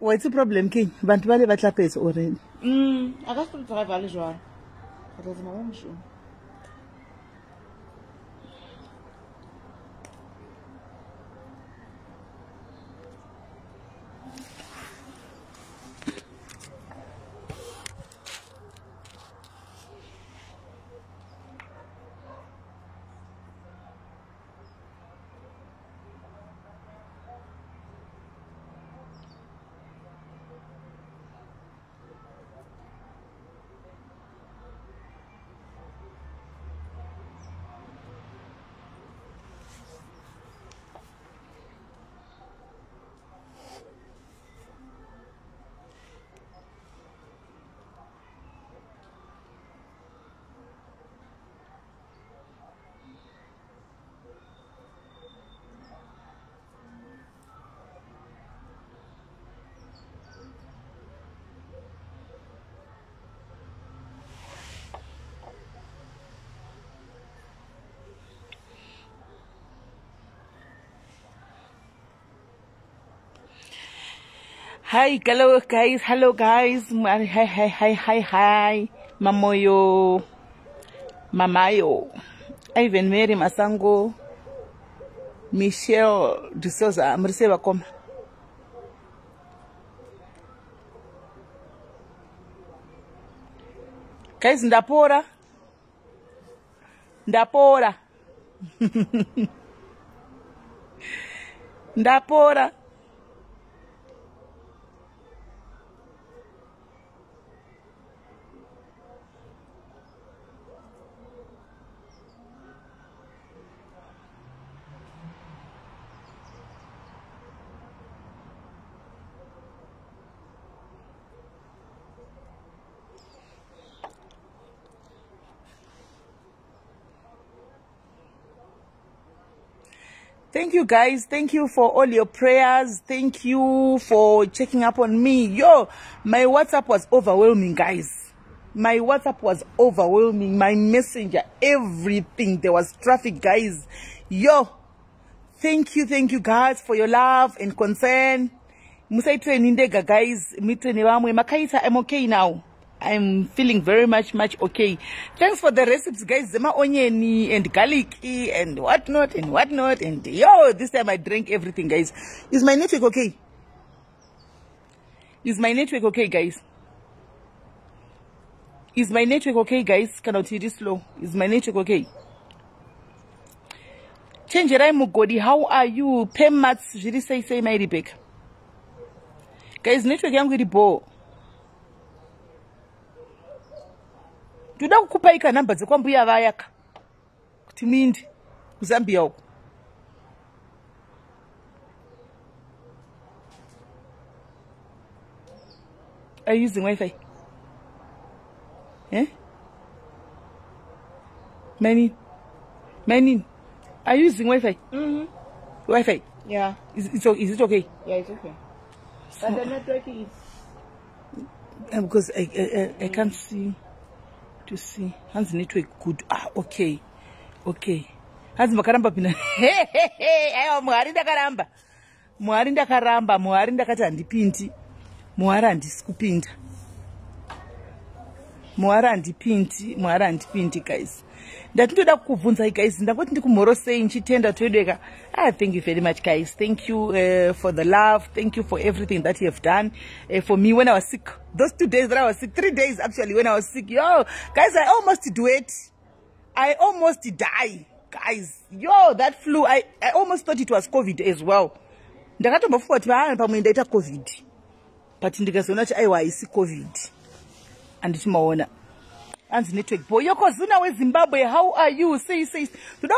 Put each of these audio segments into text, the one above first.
What's the problem king? Bantu ba le ba tlapetse already. A ka se tlo drive a le jwalo. Re tla tsamaya ba mošomo. Hi, hello guys, hello guys. Hi, hi, hi, hi, hi. Mamoyo, Mamayo, Ivan Mary Masango, Michelle de Souza, Mriseva Koma. Guys, ndapora. Ndapora. Ndapora. Thank you guys. Thank you for all your prayers. Thank you for checking up on me. Yo, my WhatsApp was overwhelming, guys. My WhatsApp was overwhelming. My messenger, everything. There was traffic, guys. Yo, thank you guys for your love and concern. Musaitwe nindega, guys. Mitwe ni makaita, I'm okay now. I'm feeling very much okay. Thanks for the recipes, guys. Zema onion and garlic and whatnot and whatnot. And yo, this time I drank everything, guys. Is my network okay? Is my network okay, guys? Is my network okay, guys? Cannot hear this slow. Is my network okay? Chenjerai Mugodi, how are you? Pemats, jiri say my Rebecca. Guys, network yangu iri bo. Toda kukupaika namba dzekwambuya vayaka kuti muinde kuZambia uko. Are you using Wi-Fi? Eh? Many. Are you using Wi-Fi? Mm-hmm. Wi-Fi? Yeah. Is it okay? Yeah, it's okay. But the network is... Because I can't see. To see. Hands network good. Ah, okay. Okay. Hands makaramba pina. Hey, hey, hey. Ayo, muhari ndakaramba. Muhari ndakaramba. Muhari ndakati handipindi. Muhari handisi kupinda. Muhari handipindi. Muhari handipindi, guys. Ndatindoda kukubvunzai, guys. Ndangoti ndikumhorosei nchitenda toedeka. Ah, thank you very much, guys. Thank you for the love. Thank you for everything that you have done for me when I was sick. Those 2 days that I was sick, 3 days actually when I was sick. Yo, guys, I almost do it. I almost die, guys. Yo, that flu, I almost thought it was COVID as well. Ndakatombofunga kuti pamwe ndaita COVID. But ndikazoona kuti aiwa haisi COVID. Andichimaona. Anzi network boy. Yokozuna weZimbabwe, how are you? Say. Toda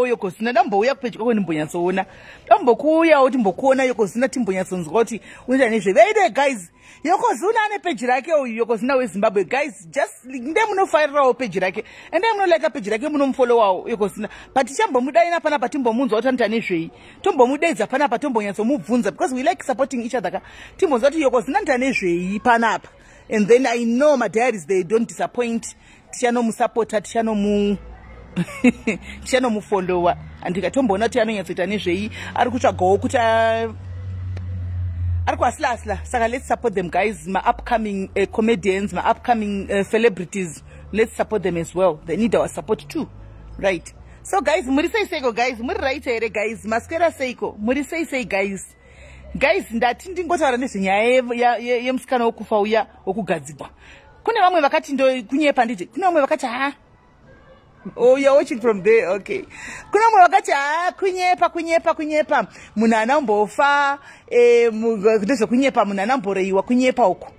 Yokozuna, ndambouya kupage kwako ndimbonyatsoona. Ndambokuuyawo timbokuona Yokozuna timbonyatsonzwa kuti unoita nezve. Veide guys, Yokozuna ane page rake uyu Yokozuna weZimbabwe. Guys, just nde munofarirawo page rake. Ende munolike page rake munomufollowawo Yokozuna. But tichambomudaina panapa timbomunzwa kuti anoita nezvei. Tombomudeidza panapa tombonyatsomubvunza because we like supporting each other ka. Timbonzwa kuti Yokozuna anoita nezvei panapa. And then I know my diaries, they don't disappoint. Tichanomusupporta, tichanomufollowa. And tikatomboona kuti anonyatsoita nezvei, ari kutsvagawo kuti Ari kuhustler hustler. Saka let's support them, guys. Ma-upcoming comedians, ma-upcoming celebrities, let's support them as well. They need our support too, right? So guys, muri sei seiko, guys? Muri right here, guys? Maswera seiko? Muri sei sei, guys? Guys, ndati ndingotaura nezvenyaya yemusikana wokufa uya wokugadzigwa. Kune vamwe vakati ndo kunyepa, nditi kune vamwe vakati, ha. Oh, you're watching from there, okay. Kune vamwe vakati, ha, kunyepa, kunyepa, kunyepa, munhu anambofa, ndezvekunyepa, munhu anamboreiwa, kunyepa uku.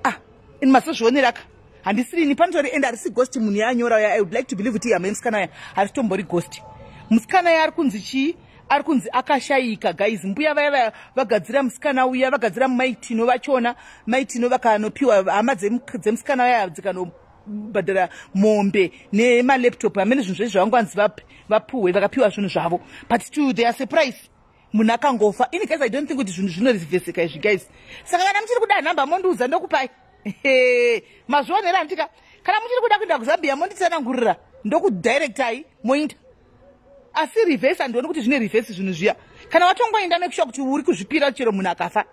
Ah, ini masozvioneraka, handisirini panotori, ende harisi ghost. Munhu yaanyora uya, I would like to believe kuti hama yemusikana uya, haritombori ghost. Musikana ya ari kunzi chii? Ari kunzi akashayika, guys. Mbuya vaya vaya vagadzira musikana uya, vagadzira maitino vachona, maitino vakanopiwa hama dzemusikana uya, dzikanobhadhara mombe nemalaptop amene, zvinhu zvezvo zvavanganzi vapuhwe, vakapiwa zvinhu zvavo. But to their surprise, munhu akangofa. Ini guys, I don't think kuti zvinhu zvinorivheseka izvi, guys. Saka kana muchiri kuda nhamba, mondiudza, ndokupai. Mazvionera, handitika? Kana muchiri kuda kuenda kuZambia, monditsanangurira, ndokudirectai, moinda. Asi reverse, handioni kuti zvine reverse zvinhu zviya. Kana watongoenda, make sure kuti uri kuzvipira chero munhu akafa,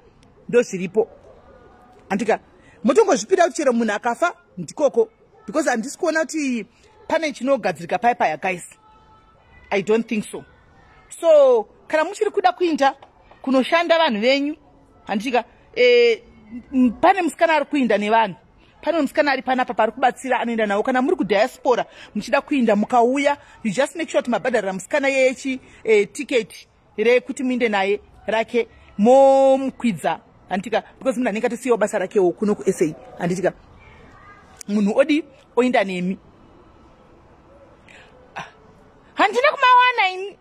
ndo zviripo, handika? Motongozvipira kuti chero munhu akafa, ndikoko, because handisi kuona kuti pane chinogadzirika pai paya, guys. I don't think so. So kana muchiri kuda kuinda kunoshanda vanhu venyu, handitika? Pane musikana ari kuinda nevanhu, pane musikana ari panapa pari kubatsira, anoenda navo. Kana muri kudiaspora muchida kuinda, mukauya, you just make sure kuti mabhadharira musikana yechi ticket rekuti muinde naye rake, momukwidza, handitika? Because munhu anenge atosiyawo basa rakewo kuno kuSA, handitika? Munhu odi oinda nemi. Ah, handina kumawana ini,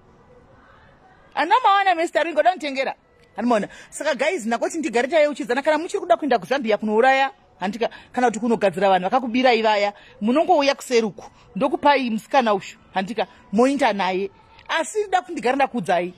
handina kumawana. Mr Ringo danditengera, handimaona. Saka guys, ndakoti ndigare tayeuchidzana. Kana muchiri kuda kuenda kuZambia kunouraya, handika, kana kuti kunogadzira vanhu vakakubirai vaya, munongouya kuseruku, ndokupai musikana ushu, handika, moinda naye. Asi nda kuti ndigare ndakuudzai,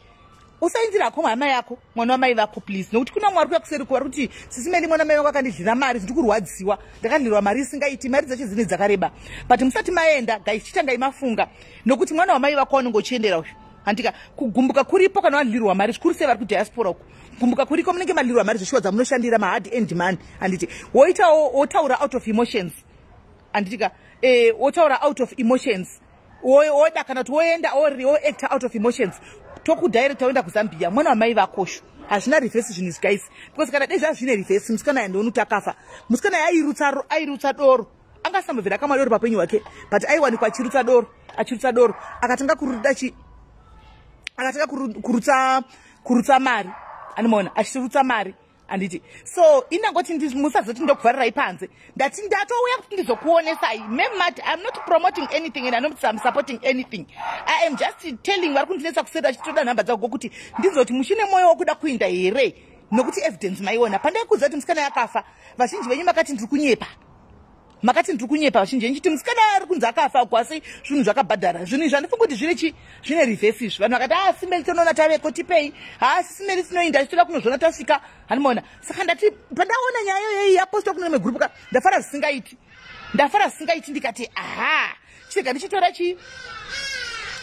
usainzira hako hama yako, mwana wamai vako, please, nokuti kuna mwari kuya kuseruku vari kuti, "Sisi Melly, mwana mai vangu akandidyira mari, ndiri kurwadziwa, ndakandilirwa mari isingaiti." Mari dzacho dzine dzakareba. But musati maenda, guys, chitangai mafunga, nokuti mwana wamai vako wanenge uchiendera uyu, handika? Kugumbuka kuripo kana wadlirwa mari, zvikuru sei vari kudiaspora uku. Kugumbuka kuriko, munenge madlirwa mari zveshuwa dzamunoshandira, mahard earned money, handiti? Woitawo wotaura out of emotions, handitika? Wotaura out of emotions, woda kana kuti woenda woacta out of emotions, tokudirecta woenda kuZambia. Mwana wamai vakosho, hazvina reverse zvinhu izvi, guys, because kana dei zvazvine reverse, musikana yandioni kuti akafa. Musikana airutsa doro, angasambobvira akamwa doro papenyu hwake, but aiwanikwa achirutsa doro, achirutsa doro. Akatanga kuruda chi, akatanga kurutsa mari, animaona achirutsa mari, handiti? So inangoti musazoti ndokuvharirai panze. Ndati ndatouya kuti ndizokuonesai memat. I'm not promoting anything and I'm not supporting anything. I am just telling vari kundinetsa kuseri achitoda nhamba dzako kuti ndizoti muchine mwoyo wokuda kuinda here, nokuti evidence maiona. Pandaikudza kuti musikana yakafa, vazhinji venyu makati ndiri kunyepa, makati ndiri kunyepa vazhinji venyu, chiti musikana ari kunzi akafa kwasi, zvinhu zvakabhadhara. Zvinhu izvi handifungi kuti zvine chi, zvine reverse izvi. Vanhu vakati, "A, Sis Melly, tonoona taveko, tipei." Ha, Sis Melly, tinoinda, tichitoda kunozviona tasvika, handimaona. Saka ndati pandaona nyaya iyoyi yapostwa kune megroup ka, ndafara zvisingaiti, ndafara zvisingaiti. Ndikati, aha, chirega ndichitora chi,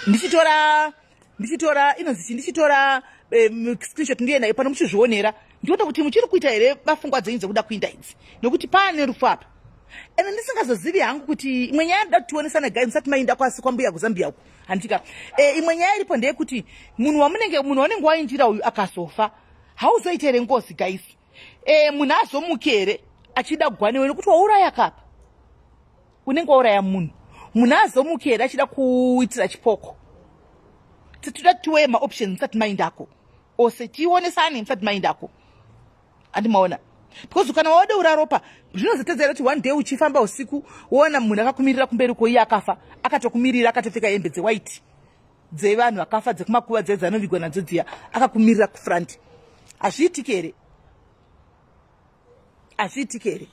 ndichitora inonzi chi, ndichitora screenshot, ndiye nayo pano muchizvionera. Ndinoda kuti muchiri kuita here mafungwa dzenyu dzekuda kuinda idzi, nokuti paane rufu apa. Ende ndisingazozivi hangu kuti imwe nyaya ndoda kuti tionesane, guys, musati mainda kwasi kwambuya kuZambia uku, handitika? Imwe nyaya iripo ndeyekuti munhu wamunenge, munhu waunenge waindira uyu akazofa, hauzoiti here ngozi, guys? Munhu azomuki here achida kugwanewe, nekuti wauraya kapa, unenge wauraya munhu? Munhu azomuki here achida kuitira chipoko? Titoda tiweye maoptions musati maindako ose, tionesane musati maindako, handimaona? Because kana wadeura ropa, zvinozotedzera kuti one day uchifamba usiku, woona munhu akakumirira kumberi koiye akafa, akatokumirira, akatopfeka hembe dzewhite dzevanhu vakafa, dzekumakuva dze dzanovigwa nadzo dziya, akakumirira kufront. Hazviitiki here? Hazviitiki here?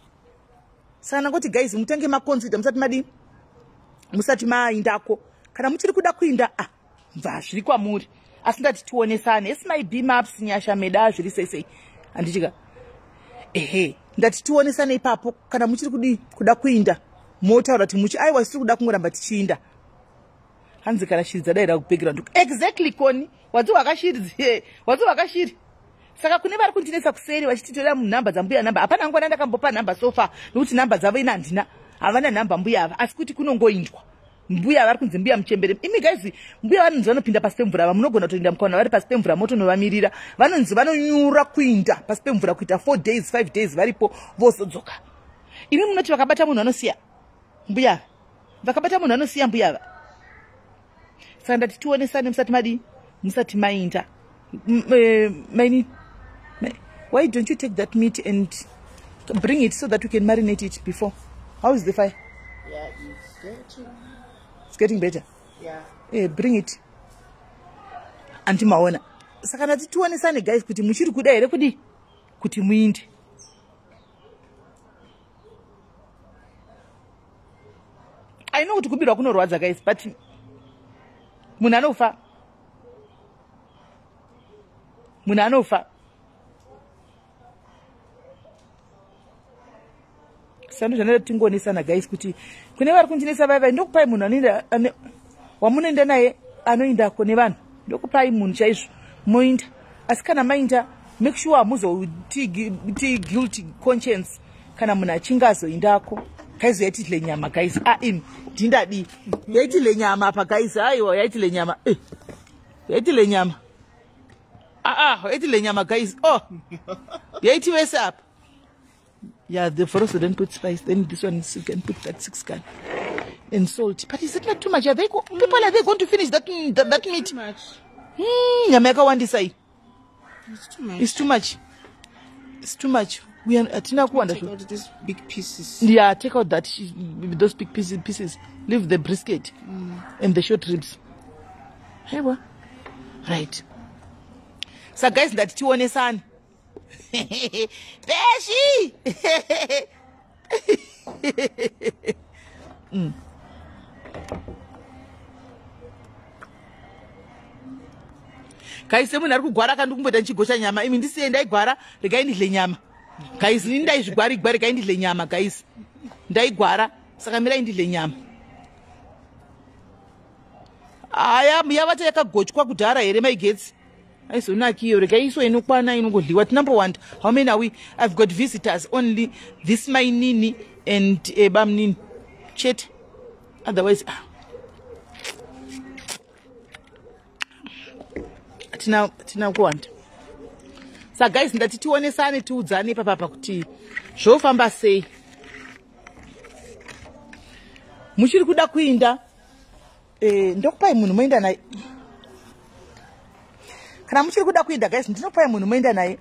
Saka ndangoti, guys, mutange maconsider musati madii, musati maindako. Kana muchiri kuda kuinda, ah, bva zviri kwamuri, asi ndati tionesane. Esi my b maps nyasha meda, zviri sei sei, handichika? Ehe, ndati tionesane ipapo. Kana muchiri kudi kuda kuinda, motaura kuti muchi, aiwa, sitiri kuda kungoramba tichiinda. Hanzi kana shiri dzadaira kubackground. Exactly, koni wadzi wakashiri, wadzi wakashiri. Saka kune vari kundinetsa kuseri vachiti toda nhamba dzambuya nhamba, hapana nguva ndakambopa nhamba so far, nokuti nhamba dzavo ina handina, havana nhamba mbuya ava, asi kuti kunongoindwa. Mbuya vari kunzi mbuya muchembere. Imi guys, mbuya vanonzi vanopinda pasi pemvura ava, munogona kutoinda mukaona vari pasi pemvura motonovamirira. Vanonzi vanonyura kuinda pasi pemvura kuita 4 days 5 days varipo, vozodzoka. Imi munoti vakabata munhu vanosiya mbuya, vakabata munhu vanosiya mbuya ava. Saka ndati tionesane musati madii, musati mainda. Maini, why don't you take that meat and bring it so that we can marinate it before? How is the fire? Yeah, it's getting... It's getting better? Yeah. Eh, bring it. Anti maona. Saka ndati tionesane guys kuti muchiri kuda here kudi kuti muinde. I know kuti kubirwa kunorwadza guys, but munhu anofa. Munhu anofa. Sando zvanoda tingonesana guys kuti kune vari kundinetsa vai vai, ndokupai munhu anoenda wamunoenda naye, anoendako nevanhu, ndokupai munhu chaizvo moinda. Asi kana mainda, make sure hamuzoti guilty conscience kana munhu achinge azoindako. Guys, yaitile nyama guys. Ah, imi ndindadii? Yaitile nyama apa guys. Aiwa, yaitile nyama, eh, yaitile nyama. Ah, yaitile nyama guys. Oh, yaiti vese apa. Yeah, the for also don't put spice. Then this one you can put that 6 can and salt. But is it not too much? Are they people, are they going to finish that meat? Too much. Nyama yakawandisa iyi. It's too much. It's too much. It's too much. We are hatina kuwanda. Take out these big pieces. Yeah, take out that those big pieces. Leave the brisket and the short ribs. Hewa. Right. So guys, ndati tionesane. Peshi. Guys, semunhu ari kugwara kandi kumboita ndichigosha nyama. Imi ndisiye ndaigwara, regai ndidle nyama. Guys, ini ndaizvigwara igwa, regai ndidle nyama guys. Ndaigwara, saka mirai ndidle nyama. Aya, yavata yakagochwa kudhara here maigetsi? Aizonakiyo, regai iso inokwana inongodliwa. Tinambowanda. How many are we? I've got visitors only this my nini and bamnini chete. Otherwise tina kuwanda. Sa guys, ndati tionesane tiudzane ipapapa kuti zvofamba sei. Muchiri kuda kuinda, ndokupai munhu moenda naye. Kana muchiri kuda kuinda guys, ndinokupai munhu moenda naye.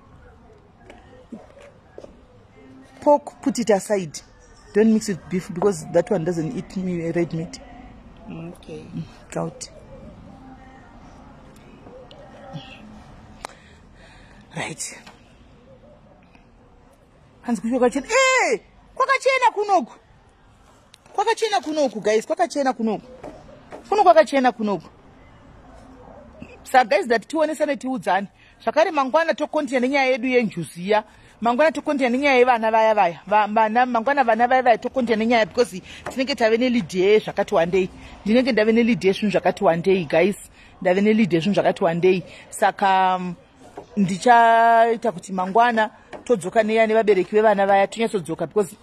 Pork, put it aside. Don't mix with beef because that one doesn't eat me red meat. Okay. Gout. Right. Hanzi kusho kwakachena. Eh, kwakachena kunoku. Kwakachena kunoku guys, kwakachena kunoku. Kuno kwakachena kunoku. Saka guys, that tionesane tiudzane. Zvakare mangwana tokontinya nenyaya yedu yenjuziya. Mangwana tokontinya nenyaya yevana vaya vaya. Vana mangwana vana vaya vaya tokontinya nenyaya because tinenge tave nelead yezvakati wandei. Ndinenge ndave nelead yezvinhu zvakati wandei guys. Ndave nelead yezvinhu zvakati wandei. Saka ndichaita kuti mangwana todzoka neya nevabereki vevana vaya tonyatsodzoka because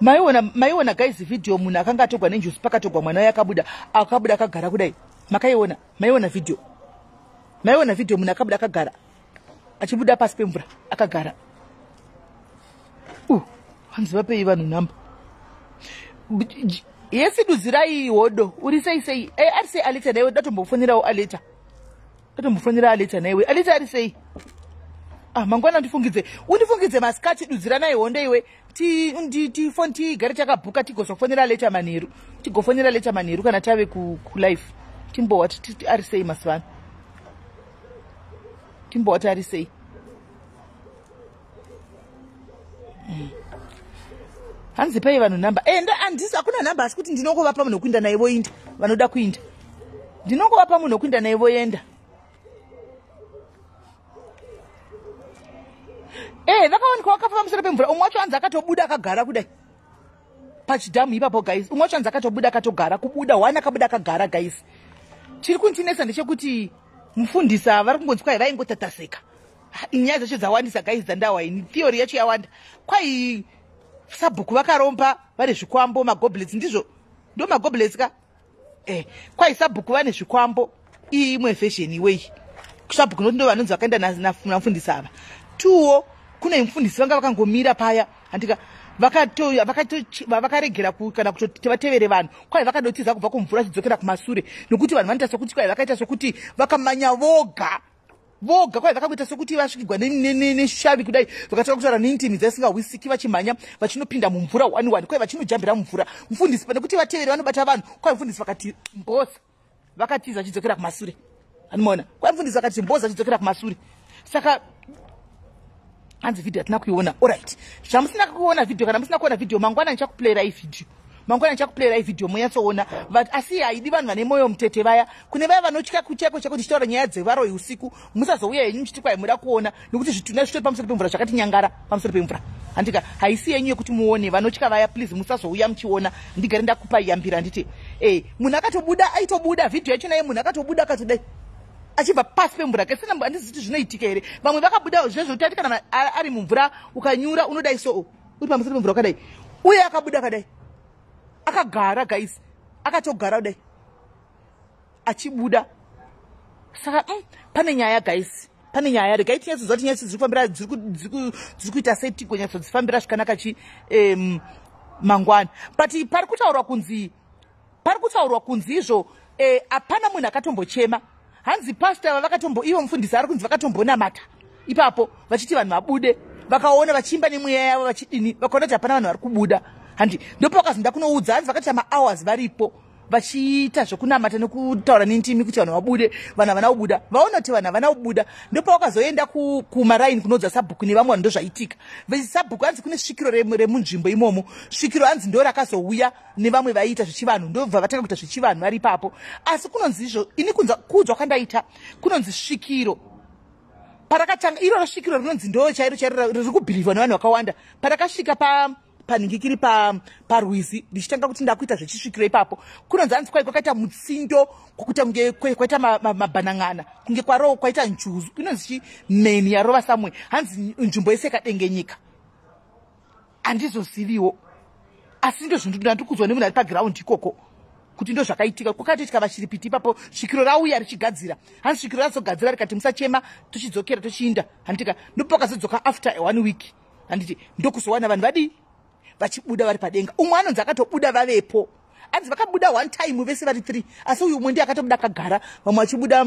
maiona guys video munhu akanga atogwa nenjuzi, pakatogwa mwana waye akabuda akagara kudai. Makaiona, maiona video. Maiona video munhu akabuda akagara achibuda pasi pemvura akagara. Hanzi vapei vanhu nhamba. Yesi dudzirai hodo uri sei sei. Ari sei Aleta naiwe? Datombofonerawo Aleta. Datombofonera Aleta naiwe. Aleta ari sei? Ah, mangwana ndifungidze. Undifungidze masikati dudziranai hondo iwe. Tifoni tigare takabhuka tigozofonera Aleta manheru. Tigofonera Aleta manheru kana tave ku live. Timbowa ari sei mazuva ano. Timbowa ari sei. Hanzi pai vanhu nhamba. Handisi hakuna nhamba asi kuti ndinongovapa munhu wekuinda naye voinda. Vanoda kuinda. Ndinongovapa munhu wekuinda naye voenda. Vakaonekwa vakafa pamusoro pemvura. Umwe wacho hanzi akatobuda akagara kudai. Pachidhamu ipapo guys. Umwe wacho hanzi akatobuda akatogara. Kubuda one akabuda akagara guys. Chiri kundinetsa ndechekuti mufundisi ava vari kungonzi kwai vaingotataseka. Nyaya dzacho dzawandisa, guys, dzandawa ini. Theory yacho yawanda. Kwai sabhuku vakaromba, vane zvikwambo, magoblets. Ndizvo, ndo magoblets ka. Kwai sabhuku vane zvikwambo. Iyi imwe version iwei. Sabhuku noti ndo vanonzi vakaenda namufundisi ava tuwo. Kune mufundisi vanga vakangomira paya, handika? Vakaregera kana kutoti vatevere vanhu. Kwai vakadotiza kubva kumvura vachidzokera kumasure, nokuti vanhu vanoita sokuti kwai vakaita sokuti vakamanya voga voga. Kwai vakangoita sokuti vasvikigwa neshavi kudai, vakatanga kutaura nendimi dzaisingahwisiki, vachimhanya vachinopinda mumvura one one. Kwai vachinojambira mumvura mufundisi, pane kuti vatevere vanobata vanhu. Kwai mufundisi vakati mbosa, vakatiza vachidzokera kumasure. Anomaona, kwai mufundisi vakati mbosa, vachidzokera kumasure. Saka hanzi vhidhiyo hatina kuiona. Alright, zvamusina kuona vhidhiyo, kana musina kuona vhidhiyo, mangwana ndichakuplayirai vhidhiyo. Mangwana ndichakuplayirai vhidhiyo munyatsoona. But asi haidi vanhu vane mwoyo mutete vaya. Kune vaya vanotya kucheko cheko tichitaura nyaya dzevaroyi usiku, musazouya henyu muchiti kwai muda kuona, nekuti zvitunha zvitori pamusoro pemvura, zvakati nyangara pamusoro pemvura, handika? Haisi yenyu yekuti muone. Vanotya vaya, please, musazouya muchiona. Ndigare ndakupa yambira. Handiti munhu akatobuda, aitobuda vhidhiyo yacho naye, munhu akatobuda akatodai achibva pasi pemvura. Kesina, handiziti zvinoitika here? Vamwe vakabuda zvezvo tati kana ari mumvura ukanyura unodai, so uri pamusoro pemvura wakadai. Uye akabuda akadai, akagara, guys, akatogara kudai achibuda. Saka pane nyaya, guys, pane nyaya. Regai tinyatsoziva kuti nyaya dziri kufambira, dziri kuita sei, tigonyatsodzifambira zvakanaka chi mangwana. But pari kutaurwa kunzi izvo hapana munhu akatombochema. Hanzi pasta vavakatombo, ivo mufundisi ari kunzi vakatombonamata ipapo vachiti vanhu vabude, vakaona vachiimba nemweya yavo vachidini, vakaona kuti hapana vanhu vari kubuda. Handi ndopavakazoenda kunoudza. Hanzi vakaita mahours varipo vachiita zvokunamata nekutaura nendimi kuti vanhu vabude. Vanhu havana kubuda. Vaona kuti vanhu havana kubuda, ndopavakazoenda kumaraini kunoudza sabhuku nevamwe vanhu. Ndozvaitika. Sabhuku, hanzi kune svikiro remunzvimbo imomo. Svikiro hanzi ndo rakazouya nevamwe vaiita zvechivanhu, ndobva vatanga kuita zvechivanhu vari ipapo. Asi kunonzi izvo, ini kuudzwa kwandaita, kunonzi svikiro parakatanga iroro, svikiro rinonzi ndo chairo chairo riri kubhilivwa nevanhu vakawanda, parakasvika panhingikiri parwizi richitanga kuti ndakuita zvechisvikiro ipapo, kunonzi hanzi kwai kwakaita mutsindo, kwakuita kunge kwaita mabhanan'ana, kunge kwaro kwaita njuzu, inonzi chi mheni yarova samwe. Hanzi nzvimbo yese ikadengenyika. Handizoziviwo, asi ndozvandiri kuzwa nemunhu ari pagiraundi ikoko kuti ndo zvakaitika. Kwakatoitika vachiripiti ipapo, svikiro rauya richigadzira. Hanzi svikiro razogadzira rikati musachema, tochidzokera tochiinda, handitika? Ndopakazodzoka after one week, handiti? Ndokuzowana vanhu vadii, vachibuda vari padenga. Umwe anonzi akatobuda vavepo. Anzi vakabuda one time vese vari three, asi uyu umwe ndiye akatobuda akagara, vamwe vachibuda.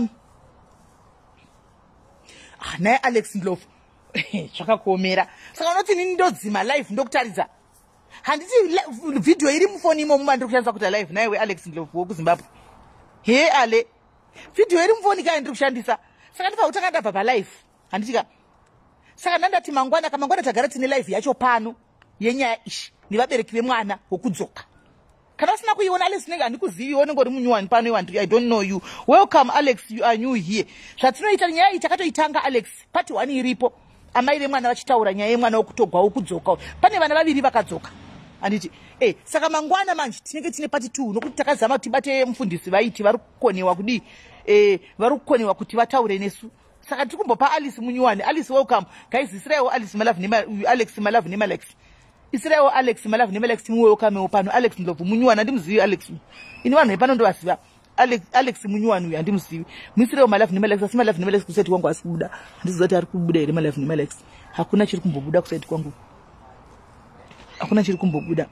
Ah, naye Alex Ndlovu, zvakakuomera. Saka unoti nini ndodzima live ndokutaridza? Handiti vhidhiyo iri mufoni imomo mandiri kushandisa kuita live? Naiwe Alex Ndlovu wekuZimbabwe, he ale, vhidhiyo iri mufoni kai ndiri kushandisa. Saka ndifa kutanga ndabva palive, handitika? Saka ndandati mangwana, kamangwana tagara tine live yacho pano yenyaya ishi nevabereki vemwana wokudzoka. Kana usina kuiona, Alex, nenge handikuzivi, unenge uri munyuwani pano iwa. I don't know you. Welcome, Alex, you are new here. Zvatinoita, nyaya iyi takatoitanga, Alex. Part one iripo, amai vemwana vachitaura nyaya yemwana wokutogwa wokudzoka. Pane vana vaviri vakadzoka, handiti? Saka mangwana manje tinenge tine part two, nokuti takazama kuti tibate mufundisi vaiti vari kukonewa kudii, vari kukonewa kuti vataure nesu. Saka tiri kumbopa Alice munyuwani. Alice, welcome. Guys, isiraiwo Alice malove nema, Alex malove nemalex. Isiraiwo Alex malove nemalex, timuwelcomewo pano. Alex Ndlovu munyuwani, handimuzivi Alex ini. Vanhu vepano ndovaziva. Alex, Alex munyuwani uyu handimuzivi. Muisirewo malove nemalex. Asi malove nemalex kuseti kwangu asi kubuda, handiziva kuti ari kubuda here malove nemalex. Hakuna chiri kumbobuda kuseti kwangu, hakuna chiri kumbobuda.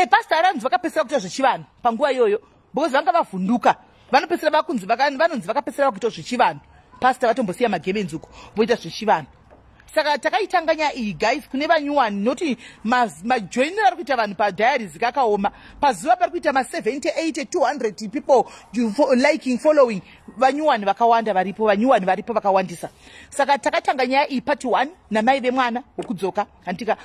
Pasta aranzi vakapedzisira kuita zvechivanhu panguva iyoyo because vanga vavhunduka. Vanopedzisira vakunzi vanonzi vakapedzisira vakuita zvechivanhu. Pasta vatombosiya magemenzi uko, voita zvechivanhu. Saka takaitanga nyaya iyi, guys, kune vanyuwani, noti majoiniro ari kuita vanhu padiaries kakaoma. Pazuva pari kuita ma70, 80, 200 people liking, following. Vanyuwani vakawanda varipo, vanyuwani varipo vakawandisa. Saka takatanga nyaya iyi part 1 namai vemwana wokudzoka, handitika?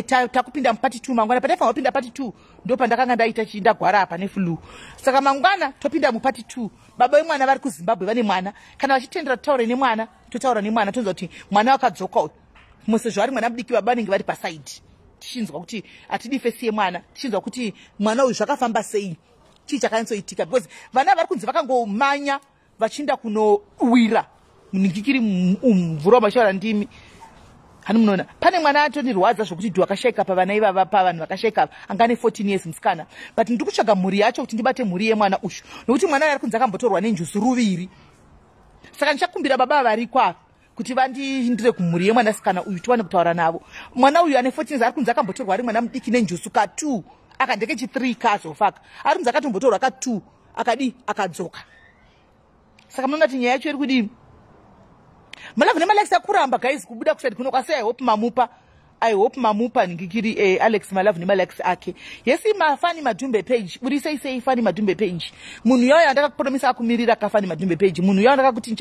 Takupinda mupart 2 mangwana. Pataifanira kupinda part 2 ndo pandakanga ndaita chii, ndagwara apa neflu. Saka mangwana topinda mupart 2. Baba vemwana vari kuZimbabwe, vane mwana. Kana vachitendera titaure nemwana, totaura nemwana, tonzwa kuti mwana wakadzoka uyu sezvo ari mwana mudiki, baba vanenge vari pasaidi, tichinzwa kuti hatidi face yemwana, tichinzwa kuti mwana uyu zvakafamba sei, chii chakanyatsoitika, because vana vari kunzi vakangomanya vachiinda kunowira. Munhingikiri mvura wamashara ndimi. Hani munoona pane mwana atondirwadza zvokuti dhu akashaika pavana ivava, pavanhu vakashaika ava, anga ane 14 years musikana. But ndiri kutsvaga mhuri yacho kuti ndibate mhuri yemwana uyu, nokuti mwana uyu ari kunzi akambotorwa nenjuzu ruviri. Saka ndichakumbira baba variko ava kuti vandiindire kumhuri yemwanasikana uyu, tiwane kutaura navo. Mwana uyu ane 14 years ari kunzi akambotorwa ari mwana mudiki nenjuzu ka2, aka ndekechi3 kazofaka. Ari kunzi akatombotorwa ka2, akadi akadzoka. Saka munoona kuti nyaya yacho iri kudii. Malove nemalikes akuramba, guys, kubuda kuside kuno kwasi. I hope mamupa, I hope mamupa ndingikiri Alex malove nemalikes ake. Yesi mafani Madhumbe page, burisei sei Fani Madhumbe page. Munhu yayo andakakupromisa akumirira kafani Madhumbe page, munhu yayo ndakakuti.